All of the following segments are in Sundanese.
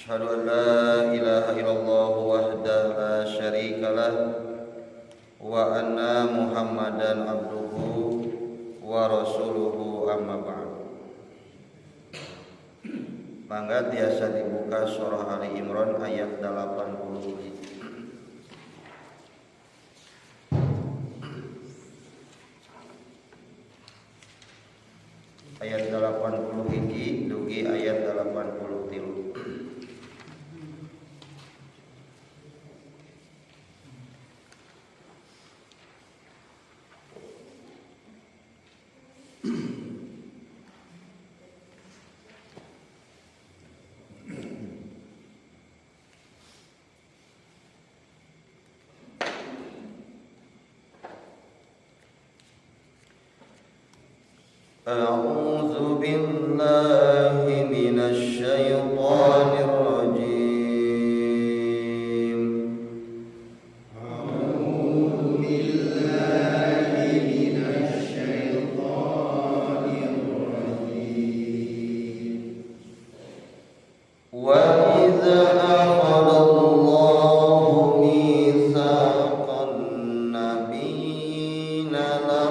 Asyhadu an la ilaha illallah wahdahu la syarika lah wa anna Muhammadan abduhu wa rasuluhu, amma ba'd. Mangga tiasa dibuka surah Ali Imran ayat 80. Ayat 80 hiji dugi ayat 83. أعوذ بالله من الشيطان الرجيم. أعوذ بالله من الشيطان الرجيم. وإذا أخذ الله ميثاق النبيين لما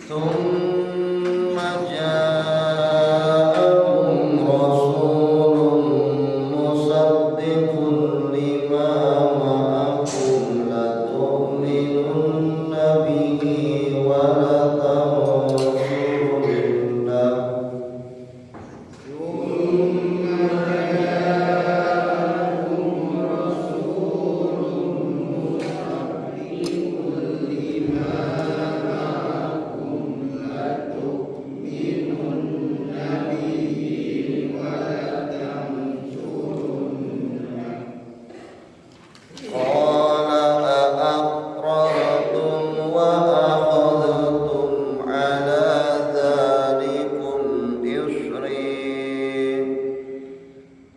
ثم جاءكم رسول مصدق لما معكم لتؤمنن به ولتنصرنه. ثم جاءكم رسول مصدق لما معكم لتؤمنن به ولتنصرنه. قال أأقررتم وأخذتم على ذلكم إصري.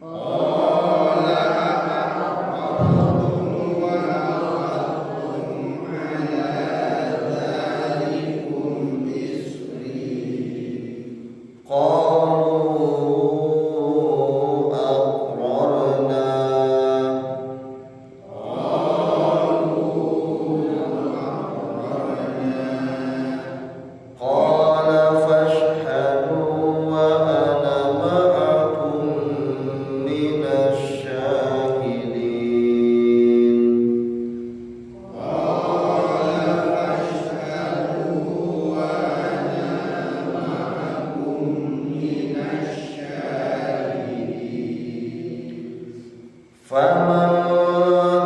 قال أأقررتم وأخذتم على ذلكم إصري. قالوا أقررنا. قالوا أقررنا. قال فاشهدوا وأنا معكم من الشاهدين. قال فاشهدوا وأنا معكم من الشاهدين. فمن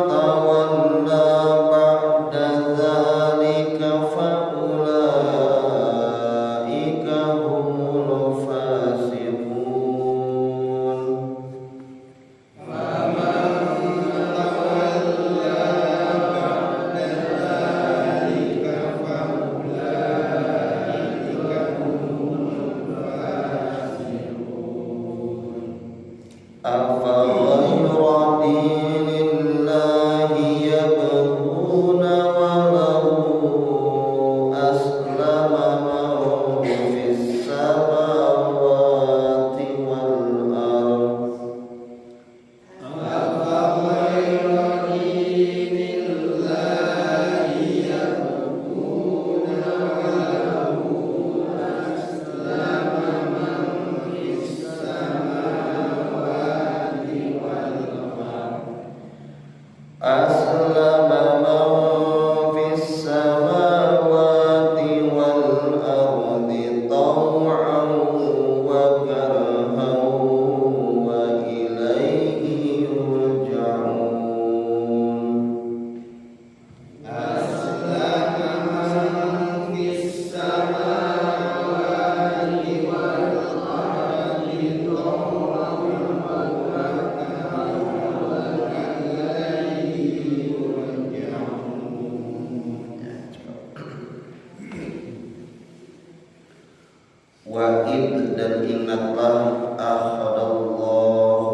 تولى بعد ذلك فأولئك هم الفاسقون. فمن تولى بعد ذلك فأولئك هم الفاسقون. أفغير دين الله يبغون وله أسلم من في السماوات والأرض. أفغير دين الله يبغون وله أسلم من في السماوات والأرض. Ingatlah akhadallahu,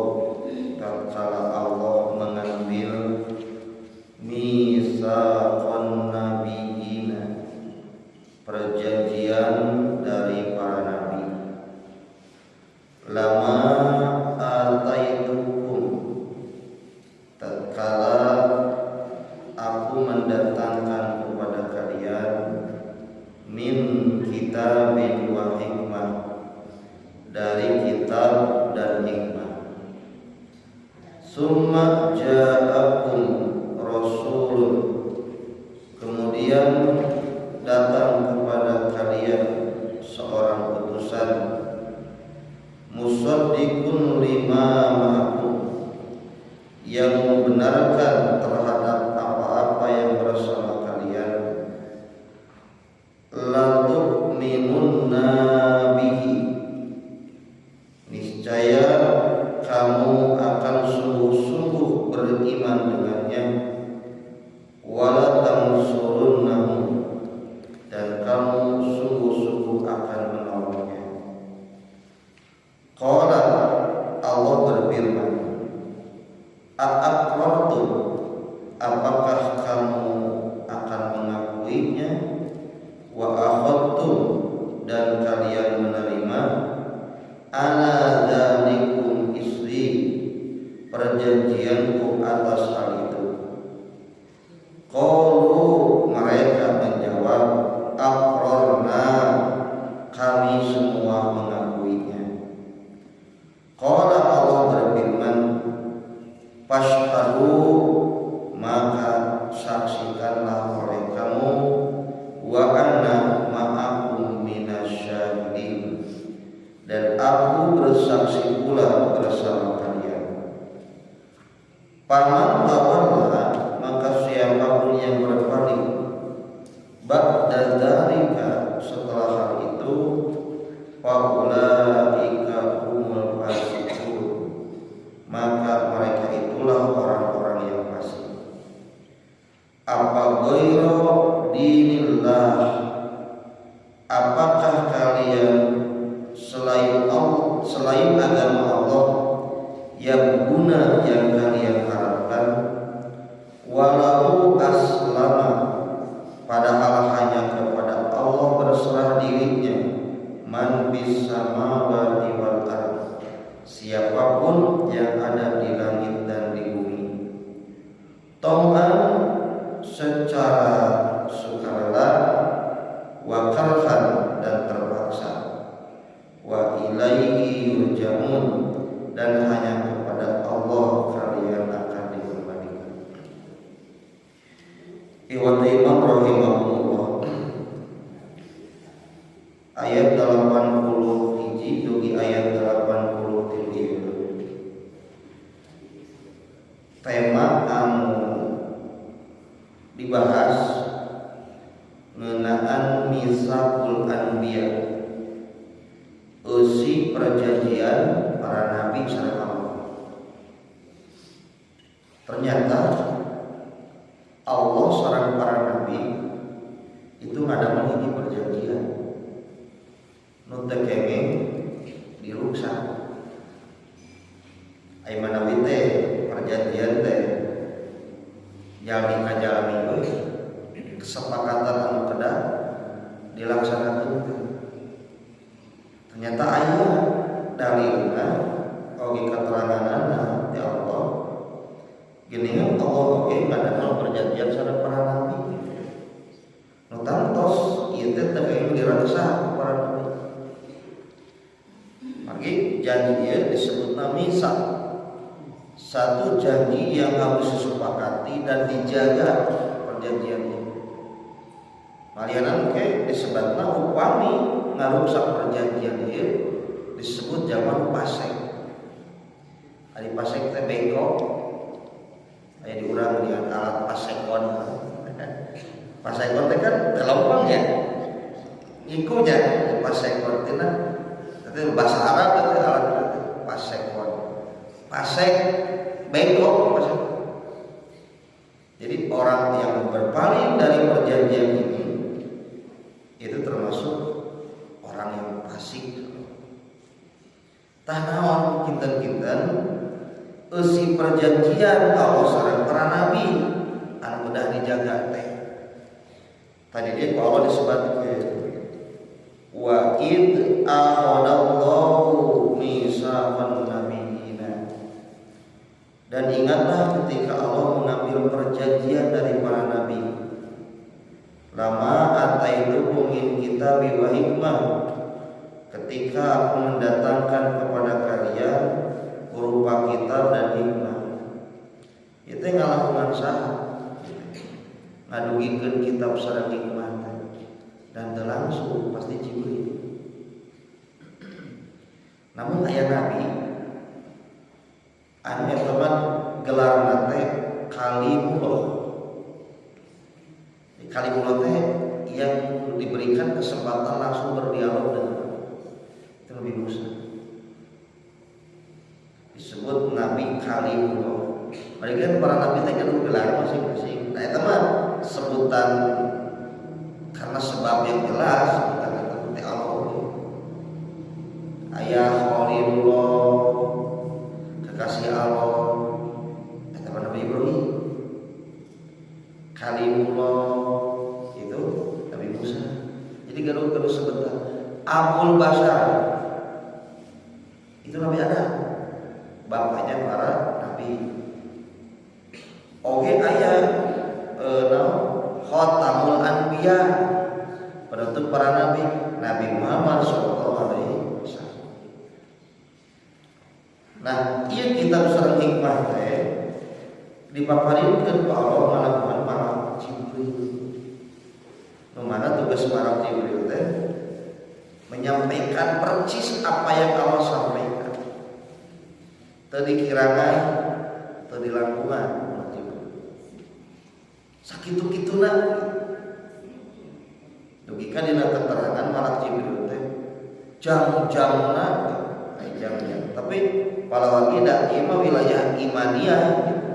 tatkala Allah mengambil mitsaqan nabiyina, perjanjian dari para nabi. Lama ataitukum, tatkala aku mendatangkan kepada kalian min kitabin wa hikmah, dari kitab dan hikmah. Summa ja'akum rasulun, kemudian datang kepada kalian seorang utusan, musaddiqun lima ma'akum, yang membenarkan terhadap apa-apa yang bersama kalian. La tu'minunna bihi, niscaya kamu akan sungguh-sungguh beriman dengannya. Wala tansurunnahu, dan kamu sungguh-sungguh akan menolongnya. Qala, Allah berfirman, a'aqrartum, apakah kamu akan mengakuinya? Wa akhadtum, dan kalian menerima, ala dzalikum isri, perjanjianku atas hal itu. Qalu, mereka menjawab, aqrarna, kami semua mengakuinya. Qala, Allah berfirman, fashhadu, maka saksikanlah oleh kamu, wa ana ma'akum minasyahidin, dan aku bersaksi pula bersama kalian. Faman tawalla, maka siapapun yang berpaling, ba'da dzalika, setelah hal itu, faulaika humul fasiqun, maka mereka itulah orang-orang yang fasik. Apa ghairu dinillah, apakah kalian selain Allah, selain agama Allah yang guna yang kalian harapkan? Walau aslama, padahal hanya kepada Allah berserah dirinya, man bis samawati wal ard, siapapun yang ada di langit dan di bumi. Tau'an, secara sukarela, wa karhan, dan terpaksa, wa ilaihi yurja'un, dan hanya kepada Allah kalian akan dikembalikan. Ikhwata iman rahimakumullah. Ayat 80 hiji dugi ayat 83, tema anu dibahas ngeunaan mitsaqul anbiya, eusi perjanjian para nabi sareng Allah. Ternyata Allah sareng para nabi itu ngadamel hiji perjanjian nu teu kenging diruksak. Ai manawi teh perjanjian teh jalmi ka jalmi we, kesepakatan anu kedah dilaksanakeun teh. Ternyata aya dalilna oge keteranganna ti Allah. Geuningan Allah oge ngadamel perjanjian sareng para nabi. Nu tangtos ieu teh teu kenging diruksak para nabi. Maka janji ieu disebutna mitsaq. Satu janji yang harus disepakati dan dijaga perjanjian ini. Malianan ke disebutna upami ngaruksak perjanjian ieu disebut zaman pasek. Ari pasek teh bengkok. Aya di urang dengan alat pasekon. Pasekon teh kan telompong ya. Ngikunya pasekon teh nah, bahasa Arab teh alat pasekon. Pasek bengkok pasek. Jadi orang yang berpaling dari perjanjian ini itu termasuk orang yang fasik. Tah naon kinten-kinten eusi perjanjian Allah sareng para nabi anu kedah dijaga teh. Tadi dia ku Allah disebutkeun wa id akhadallahu mitsaqan nabiyina. Dan ingatlah ketika Allah mengambil perjanjian dari para nabi. Lama ataitukum min kitabi wa hikmah. Ketika aku mendatangkan kepada kalian berupa kitab dan hikmah. Itu ngalakukan saha? Ngadugikeun kitab sareng hikmah dan langsung pasti Jibril. Namun aya nabi anu eta mah gelarna teh Kalimullah. Kalimullah teh yang diberikan kesempatan langsung berdialog dengan itu Nabi Musa. Disebut Nabi Kalimullah. Mereka kan para nabi teh kan gelar masing-masing. Nah, itu mah sebutan karena sebab yang jelas sebutan itu teh Allah. Ayah Khalilullah, kekasih Allah. Eta mah Nabi Ibrahim. Kalimullah itu Nabi Musa. Jadi gaduh-gaduh sebentar. Abul Bashar itu Nabi Adam, bapaknya para nabi. Oke aya naon Khatamul Anbiya, penutup para nabi, Nabi Muhammad sallallahu alaihi wasallam. Nah, ieu kitab sareng hikmah teh dipaparinkeun ku Allah ngalakuan para Jibril. Nu mana tugas para Jibril teh menyampaikan persis apa yang Allah sampaikan. Teu dikirangan, teu dilangkungan. Sakitu-kituna. Dugi ka dina keterangan malak Jibril teh jam-jamna ai jam-jam. Tapi palawagi da ieu mah wilayah imaniah gitu.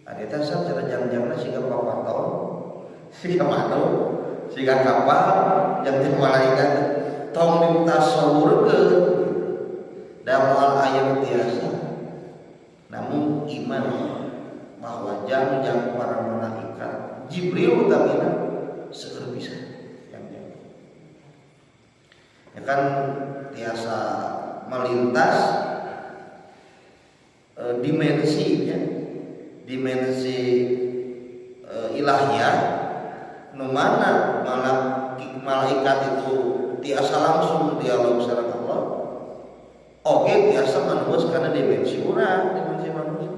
Ada teh cara jam-jamna siga papaton, siga manuk, siga kapal, jam-jam malaikat tong ditasawurkeun da moal aya tiasa. Namun iman bahwa jam-jam para malaikat Jibril utamina seueur pisan jam-jam. Ya kan tiasa melintas dimensi ya, dimensi ilahiyah nu mana malaikat itu tiasa langsung dialog sareng Allah. Oke tiasa manembus karena dimensi urang, dimensi manusia.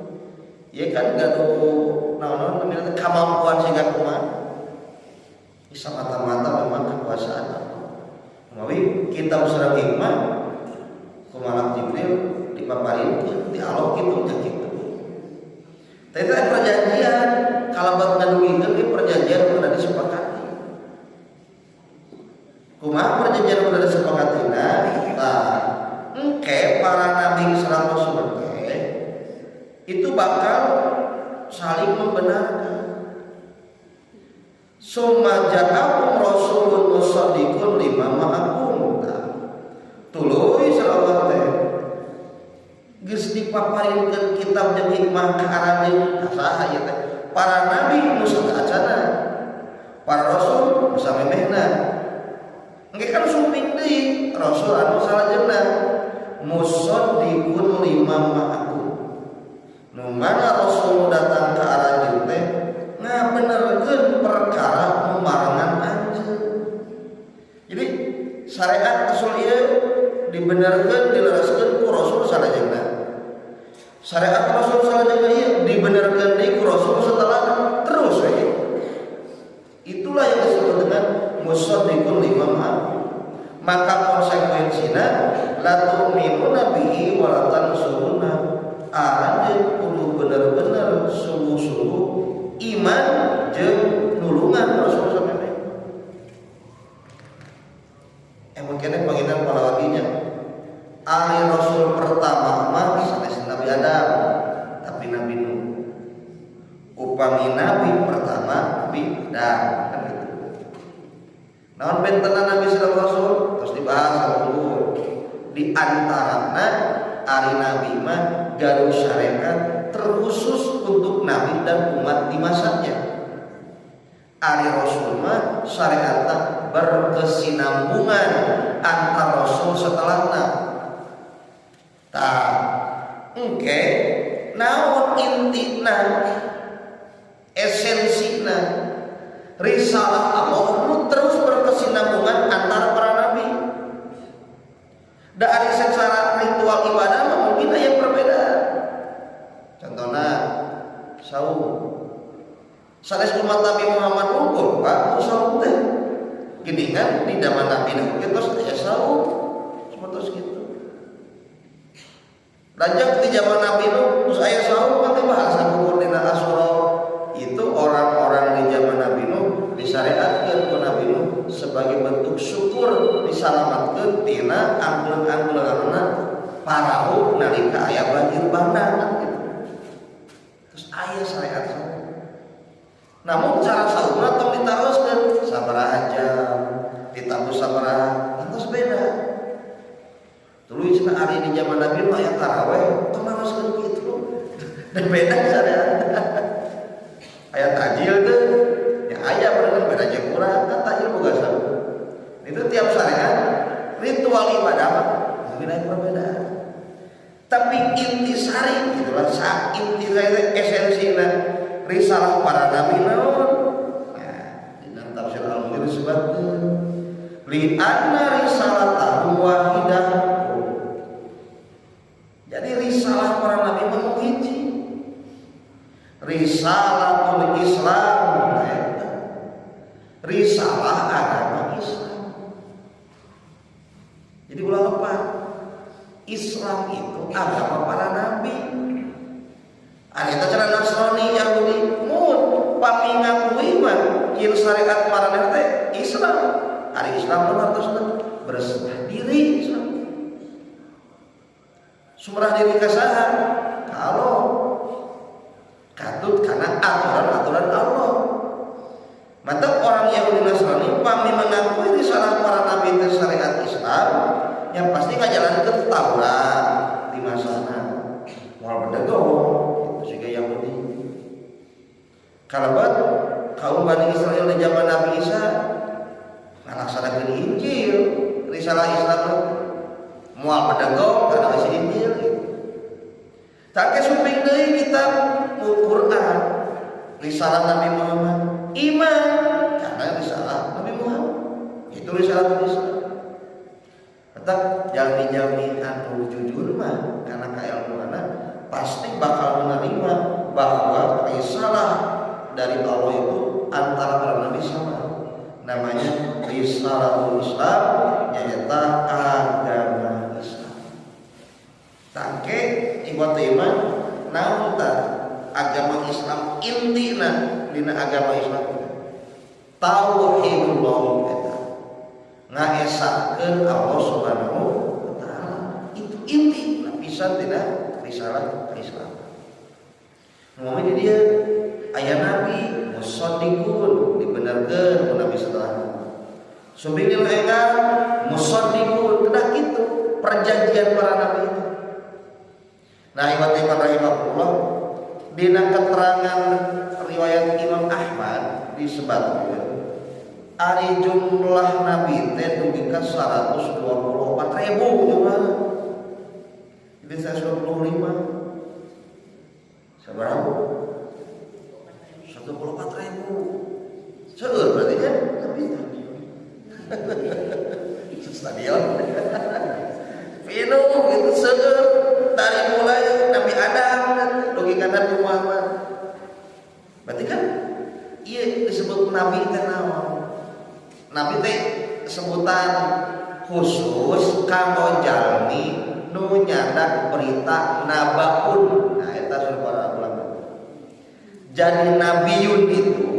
Ya kan gaduh naon-naon namanya kemampuan siga kumaha. Semata-mata memang kekuasaan Allah. Mawi kitab sareng hikmah ku malak Jibril dipaparinkeun di Allah kitu nya kitu. Teh perjanjian kalabat ngadugikeun ge perjanjian udah disepakati. Kumaha perjanjian udah disepakati? Nah, engke para nabi sareng rasul teh itu bakal saling membenarkan. Summa ja'akum rasulun musaddiqun lima ma'akum. Nah, tuluy salawat teh geus dipaparinkeun kitab jeung hikmah ka aranjeun ka saha ieu teh? Para nabi nu acana, para rasul nu samemehna. Engke kan sumping deui rasul anu salajengna musaddiqun lima ma'akum. Nu mana rasul datang ka aranjeun teh ngabenerkeun perkara nu marengan anjeun. Jadi syariat rasul ieu dibenerkeun dilereskeun ku rasul salajengna. Syariat rasul salajengna ieu dibenerkeun deui ku rasul setelah terus we. Itulah yang disebut dengan musaddiqun lima ma'akum. Maka konsekuensina la tu'minuna bihi wa la tansuruna. Aranjeun kudu bener-bener sungguh-sungguh iman jeung nulungan Rasul samemeh. Emang kene panginan palawaginya. Ahli Rasul pertama mah sanes Nabi Adam, tapi Nabi Nuh. Upami Nabi pertama Nabi Adam kan gitu. Naon bentena Nabi sareng Rasul terus dibahas sama. Di antarana ari nabi mah gaduh syariat terkhusus untuk nabi dan umat di masanya. Ari rasul mah syariatna berkesinambungan antar rasul setelahna. Tah, engke naon intina, esensina risalah Allah nu terus berkesinambungan antara para nabi. Dari secara ritual ibadah mah mungkin aya perbedaan. Contohnya saum. Sanes umat Nabi Muhammad unggul, Pak, saum teh. Geningan di zaman Nabi Nuh terus aya saum. Seperti gitu. Lanjut di zaman Nabi Nuh terus aya saum kan bahasa buku dina Asyura itu orang-orang di zaman Nabi Nuh disyariatkeun ku Nabi Nuh sebagai bentuk syukur disalamatkeun tina angklung-angklunganna parahu nalika aya banjir bandang kan gitu. Terus aya syariat saum. Namun cara saumna tong ditaroskeun sabaraha jam, ditabuh sabaraha, terus beda. Tuluy cenah ari di zaman Nabi mah aya taraweh, tong naroskeun kitu. Dan beda syariat. Aya tajil teh, ya aya bener beda jeung urang, kan tajil boga saum. Itu tiap syariat ritual ibadah mah mungkin ada perbedaan. Tapi inti sari itulah sa inti sari esensina risalah para nabi naon. Nah, di dalam tafsir Al-Munir disebutkan li anna risalatahu wahidah. Jadi risalah para nabi mah hiji. Risalatul Islam, nah, eta. Risalah agama Islam. Jadi ulah lepas. Islam itu agama para nabi. Ari eta cara Nasrani Yahudi mun pami ngakui mah ieu syariat para nabi teh Islam. Ari Islam mah hartosna berserah diri Islam. Sumerah diri ka saha? Kalau katut karena aturan-aturan Allah. Mantap orang Yahudi Nasrani pami mengakui risalah para nabi itu syariat Islam yang pasti ngajalankeun Taurat di masana. Moal bedegong itu juga Yahudi. Kalau kaum Bani Israel di zaman Nabi Isa ngalaksanakeun Injil, risalah Islam moal bedegong karena isi Injil gitu. Tak sumping deui kitab Quran, risalah Nabi Muhammad, iman karena risalah Nabi Muhammad. Itu risalah Islam. Tetap jalmi-jalmi anu jujur mah karena keilmuanna pasti bakal menerima bahwa risalah dari Allah itu antara para nabi sama. Namanya Risalatul Islam, yaitu agama Islam. Tangke ikhwat iman naon ta agama Islam intina dina agama Islam tauhidullah eta ngaesakeun Allah Subhanahu wa taala. Itu inti lapisan dina risalah Islam. Ngomongin dia aya nabi musaddiqun dibenarkeun ku nabi setelah sumping dina enggal musaddiqun kedah kitu perjanjian para nabi itu. Nah, ikhwat iman rahimahullah, dina keterangan riwayat Imam Ahmad disebutkan ari jumlah nabi teh dugi ka 124 ribu jumlah. Jadi 125 sabaraha? 124 ribu. Seueur berarti kan nabi stadion Pinu itu seueur dari mulai Nabi Adam dugi ka Nabi Muhammad. Berarti kan iya disebut nabi teh naon? Nabi teh sebutan khusus kanggo jalmi nu nyandak berita nabaun. Nah, eta sudah para ulama. Jadi nabiyun itu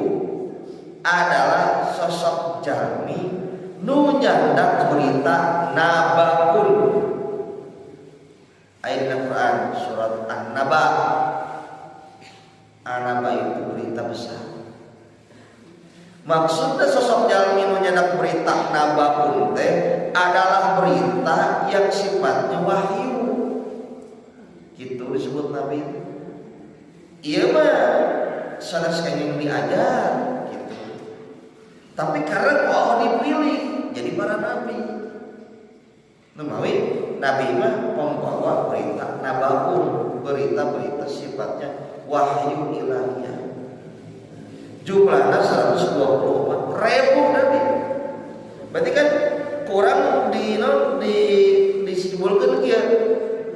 adalah sosok jalmi nu nyandak berita nabaun. Ayat Quran surat An-Naba. An-Naba itu berita besar. Maksudnya sosok jalmi nu nyandak berita nabaun teh adalah berita yang sifatnya wahyu. Gitu disebut nabi itu. Iya mah sanes kenging diajar gitu. Tapi karena Allah dipilih jadi para nabi. Numawi nabi mah pembawa berita nabaun, berita-berita sifatnya wahyu ilahiyah. Jumlahnya 124 ribu nabi. Berarti kan kurang di non di disimpulkan kieu.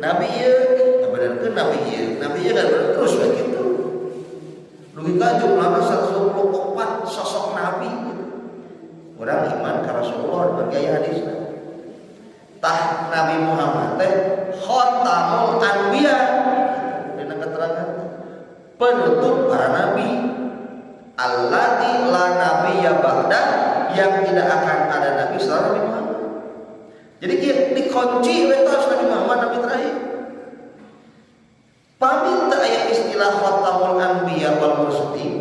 Nabi ieu ngabenerkeun nabi ieu, nabi ieu kan terus begitu. Dugi ka jumlahna 124 sosok nabi gitu. Urang iman ka Rasulullah bergaya hadisna. Tah Nabi Muhammad teh khatamul anbiya dina keterangan penutup para nabi, alladzi la nabiyya ba'da, yang tidak akan ada nabi setelah Nabi Muhammad. Jadi dikunci we tos Nabi Muhammad nabi terakhir. Pami teu aya istilah khatamul anbiya wal mursalin,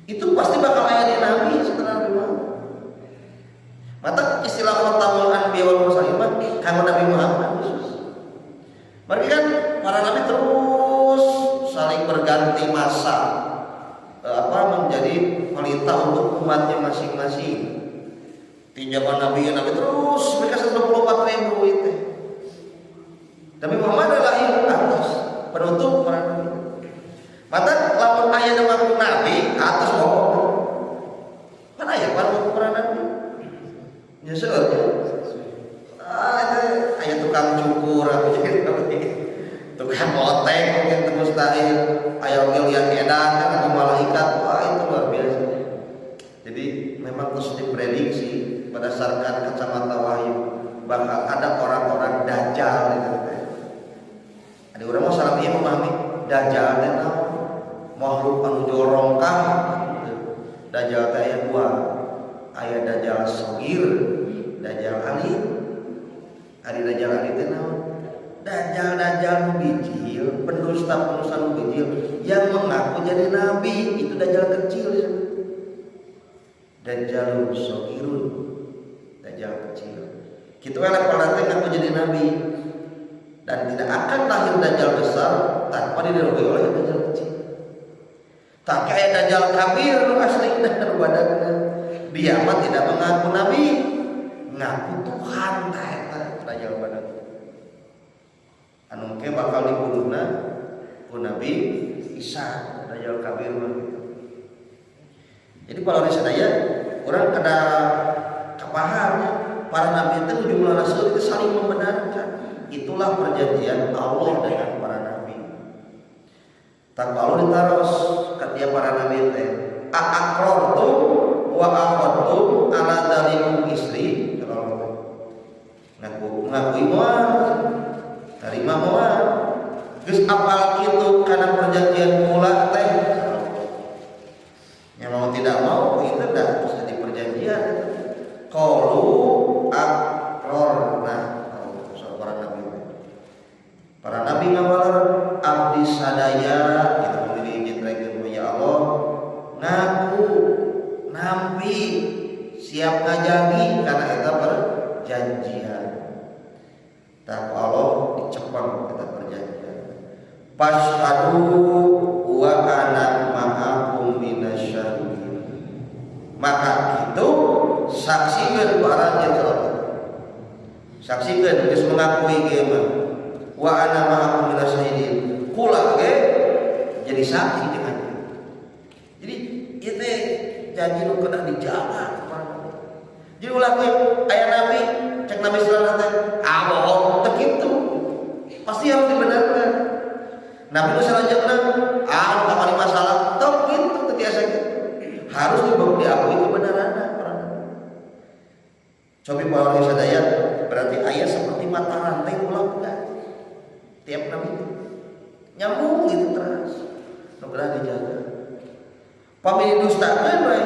itu pasti bakal aya di nabi setelah Nabi Muhammad. Mata istilah khatamul anbiya wal mursalin mah kanggo Nabi Muhammad khusus. Mereka kan para nabi terus saling berganti masa, apa, menjadi pelita untuk umatnya masing-masing. Tinjakan nabi nabi terus mereka 124 ribu itu. Nabi Muhammad adalah atas penutup para nabi. Mata lamun aya nu ngaku nabi atas bohong. Kan aya kan ngaku para nabi. Ya seueur ya. Ah, aya tukang cukur atau jadi tukang loteng mungkin teu mustahil. Aya oge lian edan kan atau malaikat. Wah, itu luar biasa. Jadi memang terus diprediksi berdasarkan kacamata wahyu bakal ada orang-orang dajjal itu. Ada orang mau salah ieu memahami dajjal teh naon? Makhluk anu jorong kah? Dajjal teh aya dua. Aya dajjal sogir, dajjal alit. Ari dajjal alit teh naon? Dajjal-dajjal nu bijil, pendusta-pendusta nu bijil yang mengaku jadi nabi, itu dajjal kecil ya. Dajjalun sogirun, dajjal kecil. Kitu we level teh ngaku jadi nabi, dan tidak akan lahir dajjal besar tanpa didahului oleh dajjal kecil. Tak kayak dajjal kabir nu asli dan badagna. Dia mah tidak mengaku nabi, ngaku Tuhan tah eta dajjal badag. Anu ke bakal dibunuhna ku Nabi Isa, dajjal kabir mah gitu. Jadi kalau di sadaya orang kada kapahamnya para nabi itu jumlah rasul itu saling membenarkan. Itulah perjanjian Allah dengan para nabi. Tak kalau ditaros ke dia para nabi teh, a'aqrartum wa akhadtum ala dzalikum isri, ngaku ngakui moal, tarima moal, geus apal kitu kana perjanjian mula teh? Ya mau tidak mau itu dah harus jadi perjanjian. Qalu aqrarna, para nabi. Para nabi ngawaler abdi sadaya gitu memilih, ya Allah, ngaku nampi, siap ngajagi karena eta perjanjian. Tak Allah dicepeng kita perjanjian. Fashhadu wa ana ma'akum minasyahidin. Maka itu saksikan ku aranjeun salat. Saksikan geus mengakui ge mah. Wa ana ma'akum minasyahidin. Kula ge jadi saksi dengan. Jadi itu janji nu kena dijaga. Jadi ulah ge aya nabi cek nabi sallallahu alaihi wasallam ah bohong, teu kitu. Pasti harus dibenarkan. Nabi nu salajengna ah nu kamari masalah, teu kitu, teu tiasa kitu. Harus diakui kebenaranna. Cobi para sadaya berarti ayat seperti mata rantai ulah enggak. Tiap nabi itu nyambung gitu terus. Nu kedah dijaga. Pami didustakeun we,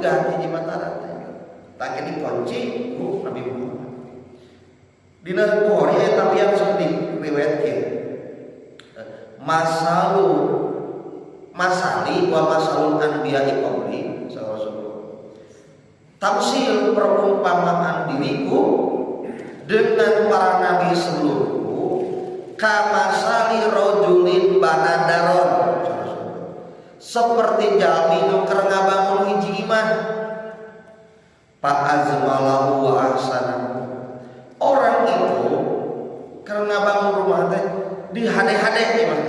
ganti di mata rantai. Tak dikunci ku Nabi Muhammad. Dina Bukhari aya yang seperti riwayat masalu masali wa masalul anbiya'i qabli. Tamsil perumpamaan diriku dengan para nabi sebelumku kamasali rojulin bana daron, seperti jalmi nu keur ngabangun hiji imah, fa azmalahu wa ahsanahu. Orang itu keur ngabangun rumah teh di hade-hade imah.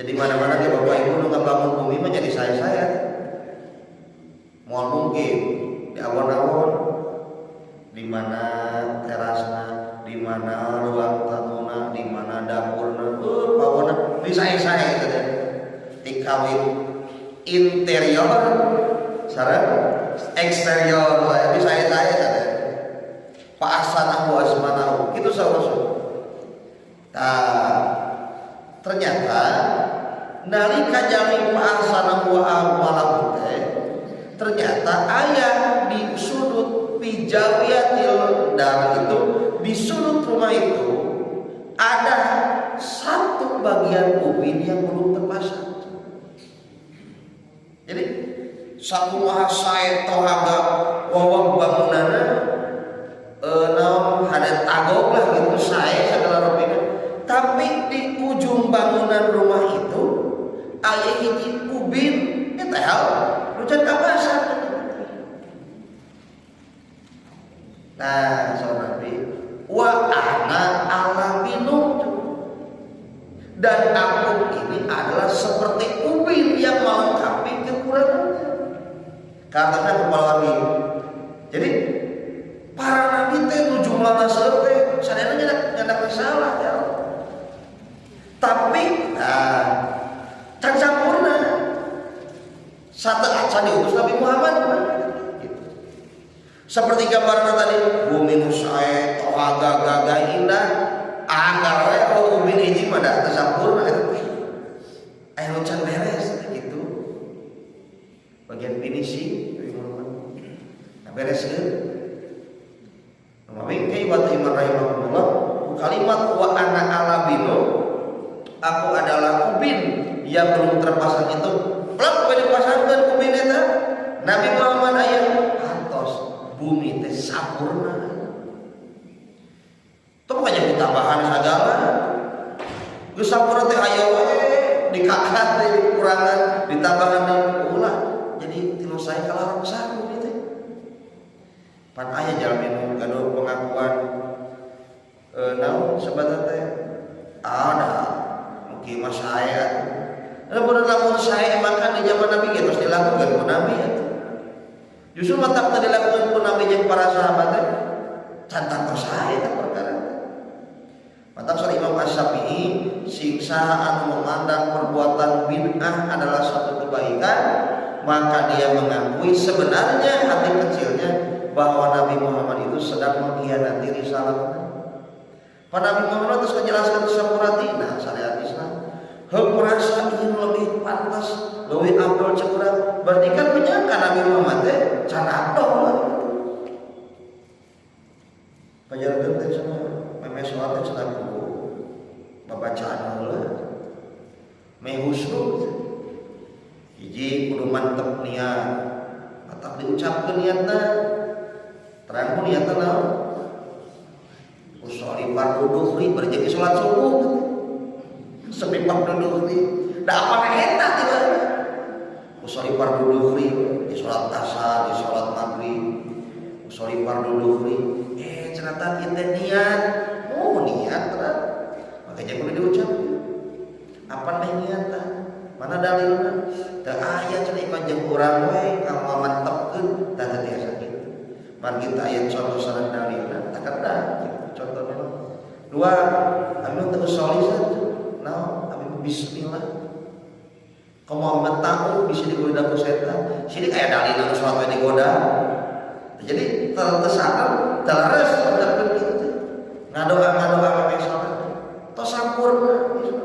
Jadi mana-mana ke bapak ibu nu ngabangun bumi mah jadi saya-saya moal mungkin di awon-awon, di mana terasna, di mana ruang tamuna, di mana dapurna, pawonna di saya-saya gitu. Dikawin interior sareng eksterior di saya-saya saja. Fa ahsanahu wa azmalahu itu saur. Nah, ternyata nalika jalmi fa ahsanahu wa azmalahu teh ternyata aya di sudut fi zawiyatil dar itu, di sudut rumah itu ada satu bagian ubin yang belum terpasang. Jadi sakumaha sae tohaga wawang bangunanna, naon hade tagok lah gitu, sae segala rupina, tapi di ujung bangunan rumah itu aya hiji ubin eta hal nu can kapasang. Nah, saur Nabi, wa ana alabinu, dan aku ini adalah seperti ubin yang melengkapi kekurangannya. Katakan kepala nabi. Jadi para nabi teh nu jumlahna seueur teh sadayana nyandak salah ya. Tapi nah, can sampurna. Satu acan diutus Nabi Muhammad gitu. Seperti gambaran tadi, bumi nu sae, tohaga gagah indah, anggar we oh ubin hiji mah da teu sampurna eta teh. Aya nu can beres gitu. Bagian finishing Nabi Muhammad. Nah, beres ke? Mami kai wa iman rahimahullah kalimat wa ana alabinu, aku adalah ubin yang belum terpasang itu, plak we dipasangkeun ubin eta Nabi Muhammad aya atos bumi teh sampurna. Itu bukannya ditambahan segala. Geus sampurna teh aya we dikakat teh dikurangan ditambahan dan ulah jadi tinu saya kalah rusak bumi teh. Pan aya jalmi nu gaduh pengakuan naon sebatna teh ada mungkin mas saya. Lamun lamun saya makan di zaman Nabi gitu terus dilakukan ku Nabi atuh. Justru matak teu dilakukan ku Nabi jeung para sahabat teh can tangtos sae eta perkara. Matak saur Imam Asy-Syafi'i, sing saha anu memandang perbuatan bid'ah adalah suatu kebaikan, maka dia mengakui sebenarnya hati kecilnya bahwa Nabi Muhammad itu sedang mengkhianati risalahnya. Pak Nabi Muhammad terus menjelaskan sampuratina syariat Islam. Heuk merasa ingin lebih pantas, lebih afdol cek urang. Berarti kan menyangka Nabi Muhammad teh can afdol lah gitu. Pajarkeun teh cenah meme salat teh cenah kudu babacaan heula. Meh husnu. Hiji kudu mantep niat. Matak diucapkeun niatna. Terang ku niatna naon? Usolli fardu duhri berjadi salat subuh. Sepi fardu duhri. Da apa eta tiba? Usolli fardu duhri di salat asar, di salat maghrib. Usolli fardu duhri. Cenah tah ieu teh niat. Oh, niat terang. Makanya kudu diucap. Apa nih niat tah? Mana dalilna? Teu aya cenah iman jeung urang we ngamantepkeun tah teu tiasa kitu. Margi teu aya contoh sareng dalilna, tah kedah gitu contohna mah. Dua, abi teu usolli saja. Naon? Abi bismillah. Komo abi tahu bisa digoda ku setan. Sini aya dalilna nu salat we digoda. Jadi tersadar, terus ucapkeun kitu teh. Ngadoa-ngadoa memang salat. Tos sampurna gitu.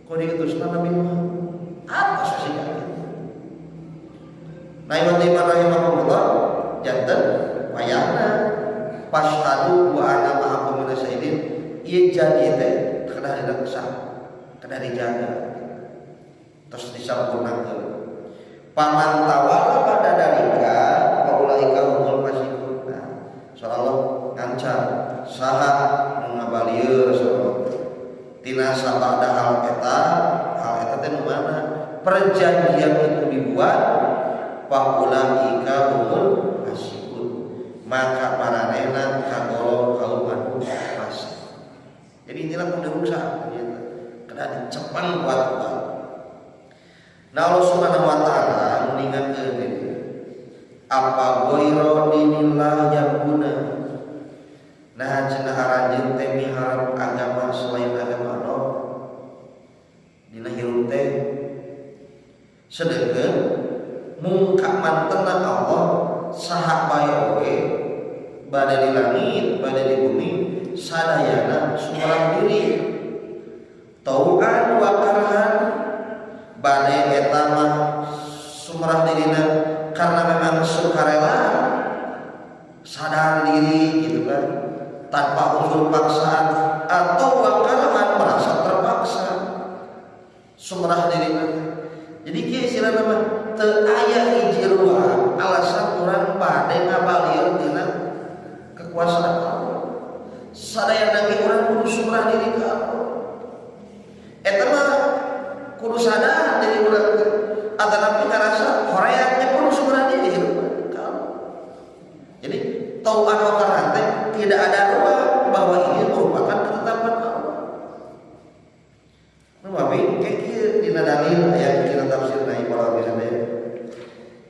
Kok diutusna Nabi Muhammad? Apa sih gitu? Nah, iman iman rahimakumullah janten wayahna fashhadu wa ana ma'akum minasyahidin ieu janji teh kedah dileksa, kedah dijaga. Terus disampurnakeun. Paman tawalla ba'da dzalika fa Faulaika humul fasiqun. Nah, soal ngancam saha nu ngabalieur soal tina sabada hal eta teh nu mana perjanjian itu dibuat, faulaika humul fasiqun, maka maranehna kagolong kaum anu fasik. Jadi inilah kudu rusak gitu. Kena dicepang kuat-kuat. Nah, Allah Subhanahu wa taala meninggalkeun ini. Afa ghaira dinillah yabghuna. Nah, cenah aranjeun teh miharep agama selain agama Allah dina hirup teh, sedengkeun mungka mantena Allah saha bae oge, bade di langit bade di bumi, sadayana sumerah diri tau'an wa karhan. Bade eta mah sumerah dirina karena memang sukarela, sadar diri gitu kan, tanpa unsur paksaan, atau wa karhan, merasa terpaksa sumerah dirina. Jadi kieu istilahna mah teu aya hiji ruang alasan urang bade ngabalieur dina kekuasaan Allah. Sadayana ge urang kudu sumerah diri ka Allah. Eta mah kudu sadar diri urang teh. Atanapi ngarasa horeatnya kudu sumerah diri ka Allah. Jadi tau'an wa karhan teh tidak ada ruang bahwa ini merupakan ketetapan Allah. Nu babi kayak kieu dina dalil aya dina tafsir na para bisa teh.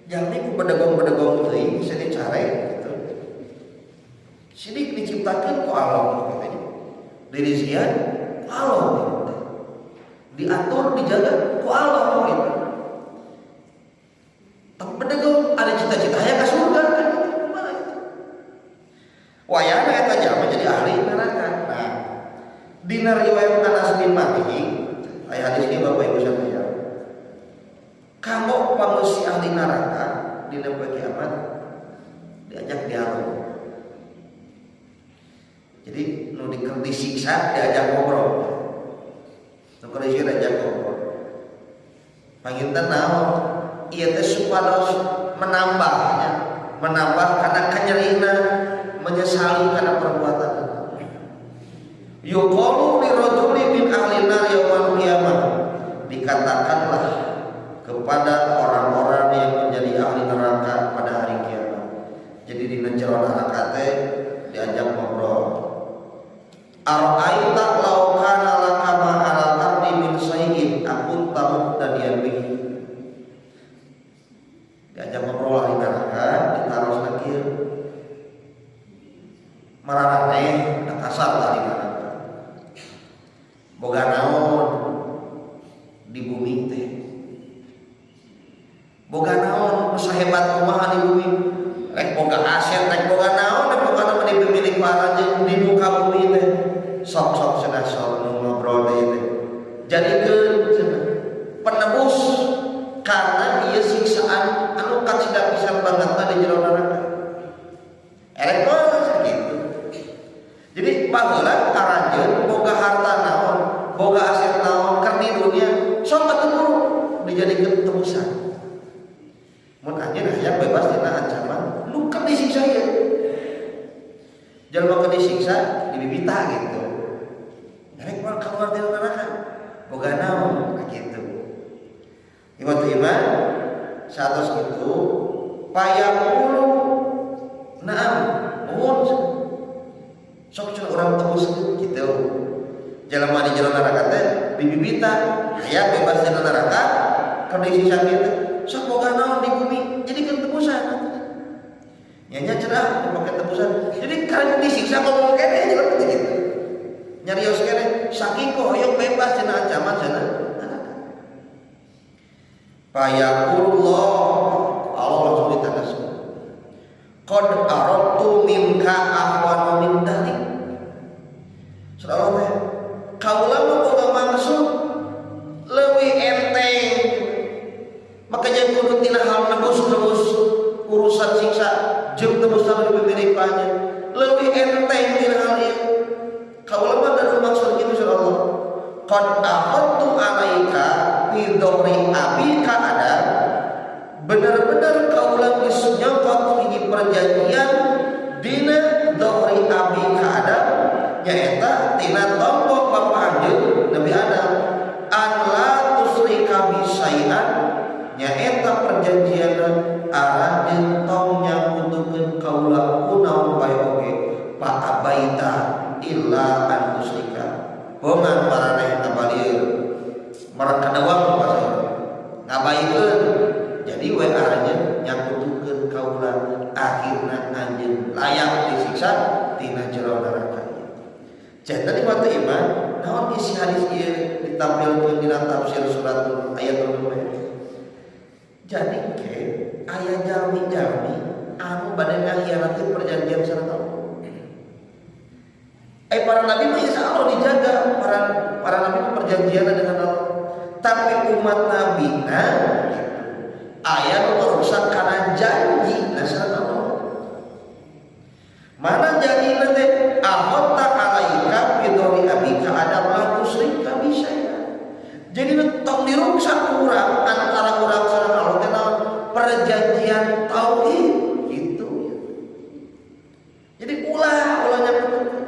Jalmi ku bedegong-bedegong teuing bisa dicare gitu. Sidik diciptakeun ku Allah katanya. Dirizian ku Allah gitu. Diatur, dijaga ku Allah gitu. Tapi bedegong ada cita-cita hayang ka surga kan gitu. Kumaha itu? Wayahna eta jalma jadi ahli neraka. Nah, dina riwayat Anas bin Malik aya hadis ieu, Bapak Ibu sadaya. Kanggo pangeusi ahli neraka dina poe kiamat diajak dialog. Jadi nu disiksa diajak ngobrol. Nu keur disiksa diajak ngobrol. Panginten naon? Ieu teh supados menambahnya, menambah karena kanyerina, menyesali karena perbuatan. Yuqalu lirajuli min ahli nar yaumal qiyamah. Dikatakanlah kepada orang-orang yang menjadi ahli neraka pada hari kiamat. Jadi di jero neraka teh diajak ngobrol. Ara'aita law kana laka ma 'alal ardi min syai'in akunta muhtadiyan bihi. Diajak ngobrol ahli neraka, ditarosna kieu. Mararaneh da kasar ahli neraka. Boga naon di bumi teh? Boga naon, sahebat kumaha di bumi? Rek boga aset, rek boga naon, rek boga naon dipemilik aranjeun di muka bumi teh. Sok-sok cenah, sok nu ngobrol teh teh. Jadikeun cenah penebus karena ieu siksaan anu kacida pisan banget di jero neraka. Erek mah gitu. Jadi baheula aranjeun boga harta naon, boga aset naon keur di dunia, sok atuh dijadikeun tebusan. Mun anjeun hayang bebas tina ancaman nu keur disiksa ieu. Jalma keur disiksa dibibita gitu. Erek moal keluar dari neraka. Boga naon gitu. Ikhwatu iman, saatos kitu fayaqulu na'am, nuhun, sok cenah urang tebus gitu. Jalma di jero neraka teh dibibita hayang bebas dari neraka keur disiksa kitu. Sok boga naon di bumi jadikeun tebusan. Nya cenah dipakai tebusan. Jadi kan disiksa ngomong keneh jelema teh gitu. Nyarios keneh saking hoyong bebas cenah ancaman cenah neraka. Fayaqulullah, Allah langsung ditanas. Qad aradtu minka ahwana min dzalik. Saudara teh, kaula mah boga maksud leuwih enteng. Makanya kudu tina hal nebus-nebus urusan siksa jeung tebusan dipemilik banyak. Leuwih enteng tina hal ieu. Kaula mah gaduh maksud kitu Allah. Qad akhadtu alaika fi dhahri abika ada, benar-benar kaula geus nyokot hiji perjanjian. syai'an nyaeta perjanjianna aranjeun tong nyakutukeun kaula kunaon bae oge fa abaita illa an tusyrika. Bongan maraneh tabalieur mereka dawang pasal ngabaikeun jadi we aranjeun nyakutukeun kaula akhirna anjeun layak disiksa tina jero neraka. Jadi waktu iman naon isi hadis ieu ditampilkeun dina tafsir surat ayat nomor. Jadi ke aya jalmi-jalmi anu bade ngahianati perjanjian sareng Allah. Para nabi mah insya Allah dijaga, para para nabi mah perjanjian dengan Allah. Tapi umat nabi nah aya nu merusak karena janji nah sareng Allah. Mana janji nanti akhadta alaika bidori abika ada tusyrika bi syai'a. Jadi tong diruksak kurang antara urang sareng Allah teh perjanjian tauhid gitu. Jadi ulah ulah nyakutukeun.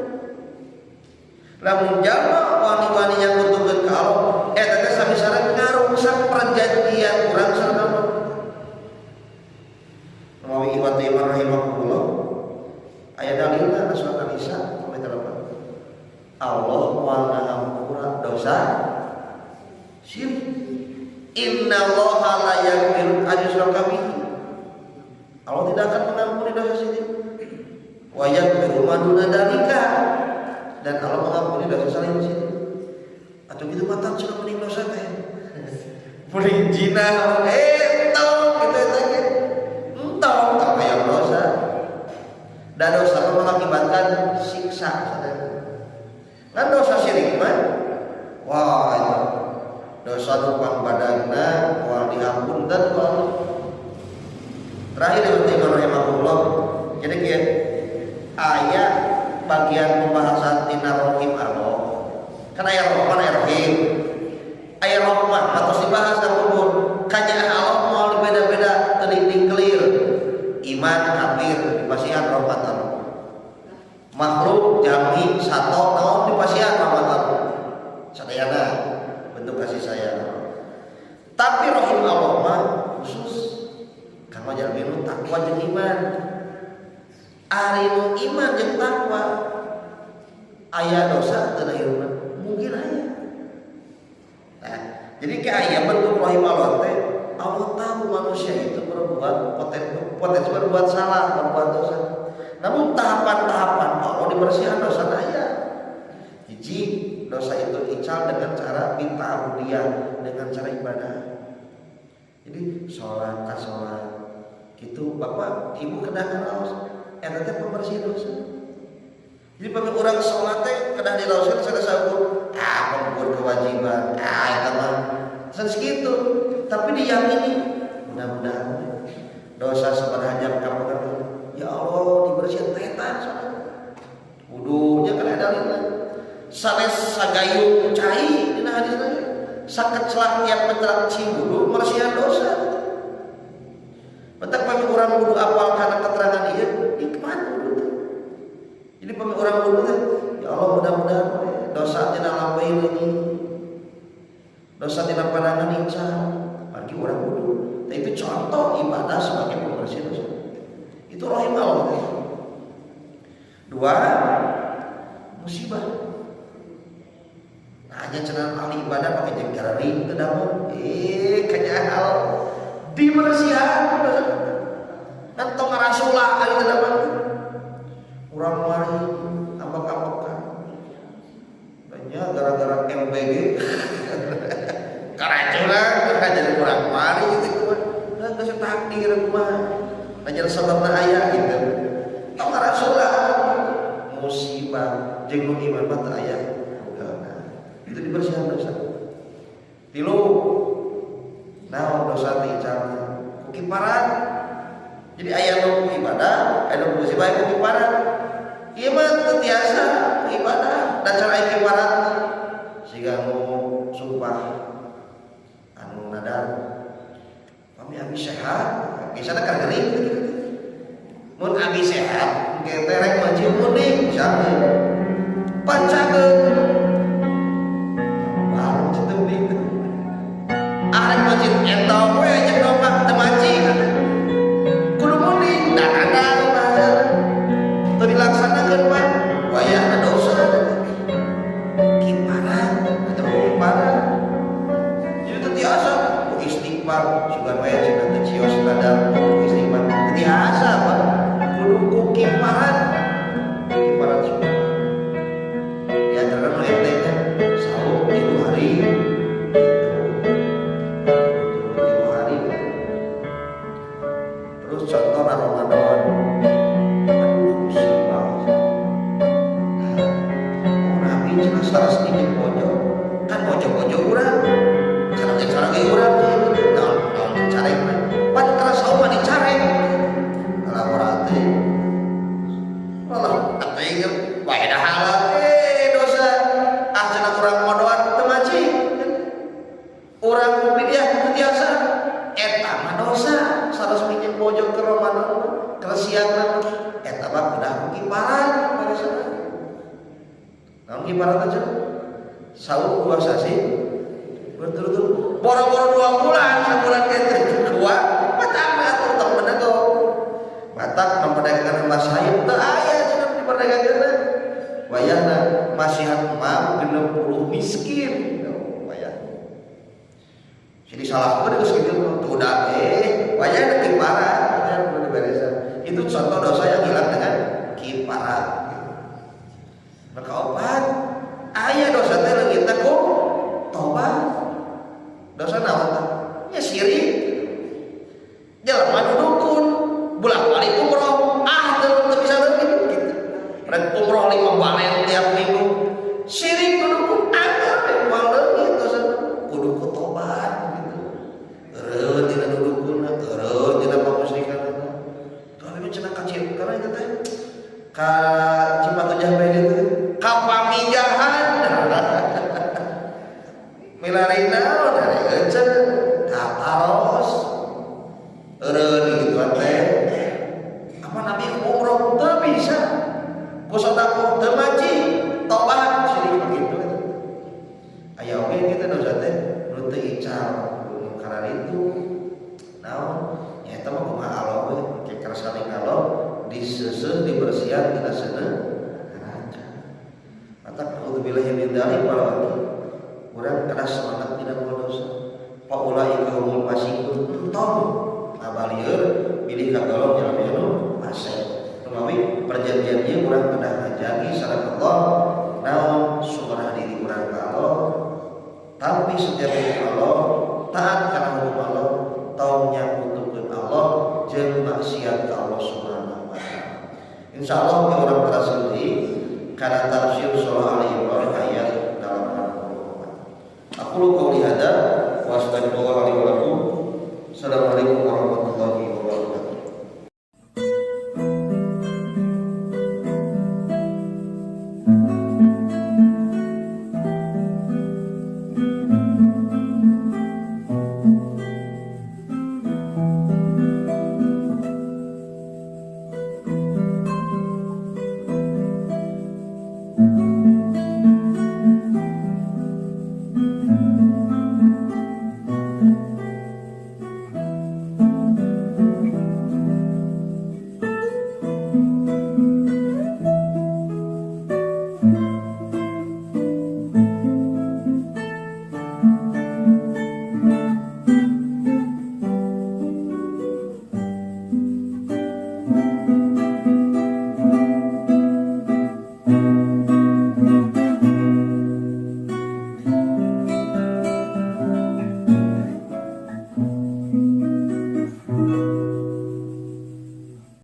Lamun jalma wani-wani nyakutukeun ka Allah eta teh sami sareng ngaruksak perjanjian urang sareng Allah. Mawi iwat iman rahimakumullah. Aya dalilna na surat An-Nisa ayat 8. Allah moal ngahampura dosa syirik. Innallaha la yaghfiru an yushraka bihi. Allah tidak akan mengampuni dosa syirik. Wa yaghfiru ma duna dzalika. Dan Allah mengampuni dosa selain syirik. Atau gitu matan sudah mending dosa teh. Mending zina, tong gitu eta ge. Entong tong hayang dosa. Dan dosa itu mengakibatkan siksa. Kan dosa syirik mah wah itu dosa numpang badanna moal dihapunten ku Allah. Terakhir yang rahimahullah. Jadi kieu aya bagian pembahasan tina rohim Allah. Kan aya rohman aya rohim. Aya rohman atos dibahas ka kubur. Kanyaah Allah moal dibeda-beda teu kelir. Iman kafir dipasihan rahmat Allah. Makhluk jalmi sato naon dipasihan rahmat Allah. Sadayana bentuk kasih sayang. Tapi rohim Allah mah khusus karena jalmi nu takwa jeung iman. Ari nu iman jeung takwa aya dosa teu hirupna? Mungkin aya. Nah, jadi ke aya bentuk rohim Allah teh Allah tahu manusia itu berbuat potensi, potensi berbuat salah, berbuat dosa. Namun tahapan-tahapan Allah dibersihan dosa aya. Hiji, dosa itu ical dengan cara minta dia, dengan cara ibadah. Jadi sholat, sholat, gitu bapak ibu kedah ngaos, eta teh pembersih dosa. Jadi pami urang sholat teh kedah dilaoskeun sanes saukur, pembuat kewajiban, eta mah sanes kitu. Tapi diyakini mudah-mudahan dosa sabaraha jam kamu ya Allah dibersihan eta sholat. Wudunya kan ada dalilna. Sanes sagayung cai dina hadis teh. Sakecelak tiap kecelak cai wudu mersihan dosa. Bentak pami urang wudu apal kana keterangan ieu nikmat wudu teh. Jadi pami urang wudu teh ya Allah mudah-mudahan dosa tina lampai leungit. Dosa tina pandangan ical. Bagi urang wudu. Nah, itu contoh ibadah sebagai pembersih dosa. Itu rahim Allah. Dua, musibah. Nah, hanya cenah ahli ibadah pakai jeung gering teu damon. Kanyahal dibersihan. Kan tong ngarasulah ari teu damon. Urang mari ambek-ambekan. Banyak gara-gara MBG. Keracunan jadi kurang mari gitu kumaha. Nah, geus takdir kumaha. Nah, sababna aya gitu. Tong ngarasulah musibah jeung nu iman mah teu aya. Itu dibersihan dosa. Tilu naon dosa teh icalna? Ku kiparat. Jadi aya nu ibadah, aya nu musibah aya ku kiparat. Ieu mah teu tiasa ibadah dan cara kiparat siga nu sumpah anu nadar. Pami abi sehat, biasana kan gering gitu. Mun abi sehat, engke teh rek masjid munding misalnya. Pancakeun. Baru cenah itu. Ah rek masjid Entong we jeung domba teu maci. Kudu munding dan ada bahasana. Teu dilaksanakeun mah wayahna dosa. Kiparat atau kiparat. Jadi teu tiasa ku istighfar sugan we cenah teu cios kadar ku istighfar. Teu tiasa Pak. Kudu ku kiparat. Kiparat sumpah. Di antara nu enteng teh saum 3 hari. Gitu. 3 hari. Terus contohna Ramadan. Aduh musibah. Nah, oh Nabi cenah saresmi jeung bojo. Kan bojo-bojo urang. Carang-carang ge urang gitu. Naon naon dicarek mah. Pan keras saum mah dicarek. Kalah ora teh. Alah, teh bae dah halal dosa. Ah cenah urang modoan teu maci. Urang kupidiah teu tiasa. Eta mah dosa. Saresmi jeung bojo ke Ramadan mah, keresian mah. Eta mah kudah ku kiparat barisana. Naon kiparat aja? Saum 2 sasi berturut-turut. Boro-boro 2 bulan, sabulan ke kuat, batak mah atuh tong benego. Batak memperdagangkan emas hayu teu aya cenah diperdagangkeun. Wayahna masihan mam 60 miskin. Oh, wayah. Jadi salah geus kitu tuh udah wayahna kiparat, wayahna kudu diberesan. Itu contoh dosa yang hilang dengan kiparat. Maka opat aya dosa teh leungitna ku tobat. Dosa naon tah? Nya syirik. Jelema nu dukun, bolak-balik umroh, ah teu bisa leungit gitu. Rek umroh 5 balen tiap minggu. Syirik nu dukun anggar we moal leungit dosa. Kudu ku tobat gitu. Eureun dina nu dukunna, eureun dina pamusrikanna. Tuh abi mah cenah kacir karena itu teh ka Cipatujah bae dieu teh kapamijahan. Milari naon ari eceun kataros. Eureun gitu teh. Apa Nabi umroh teu bisa. Ku sedekah teu maci, tobat syirik begitu. Aya oge kitu dosa teh nu teu ical nu kararitu. Naon? Nya eta mah kumaha Allah we ke kersaning Allah diseuseuh dibersihan tina seuneu neraka. Mata auzubillahi min dzalik para wakil. Urang kedah semangat dina dosa. Fa ulaika humul fasiqun. Entong ngabalieur bilih kagolong jalmi anu fasik. Kumawi perjanjian ieu urang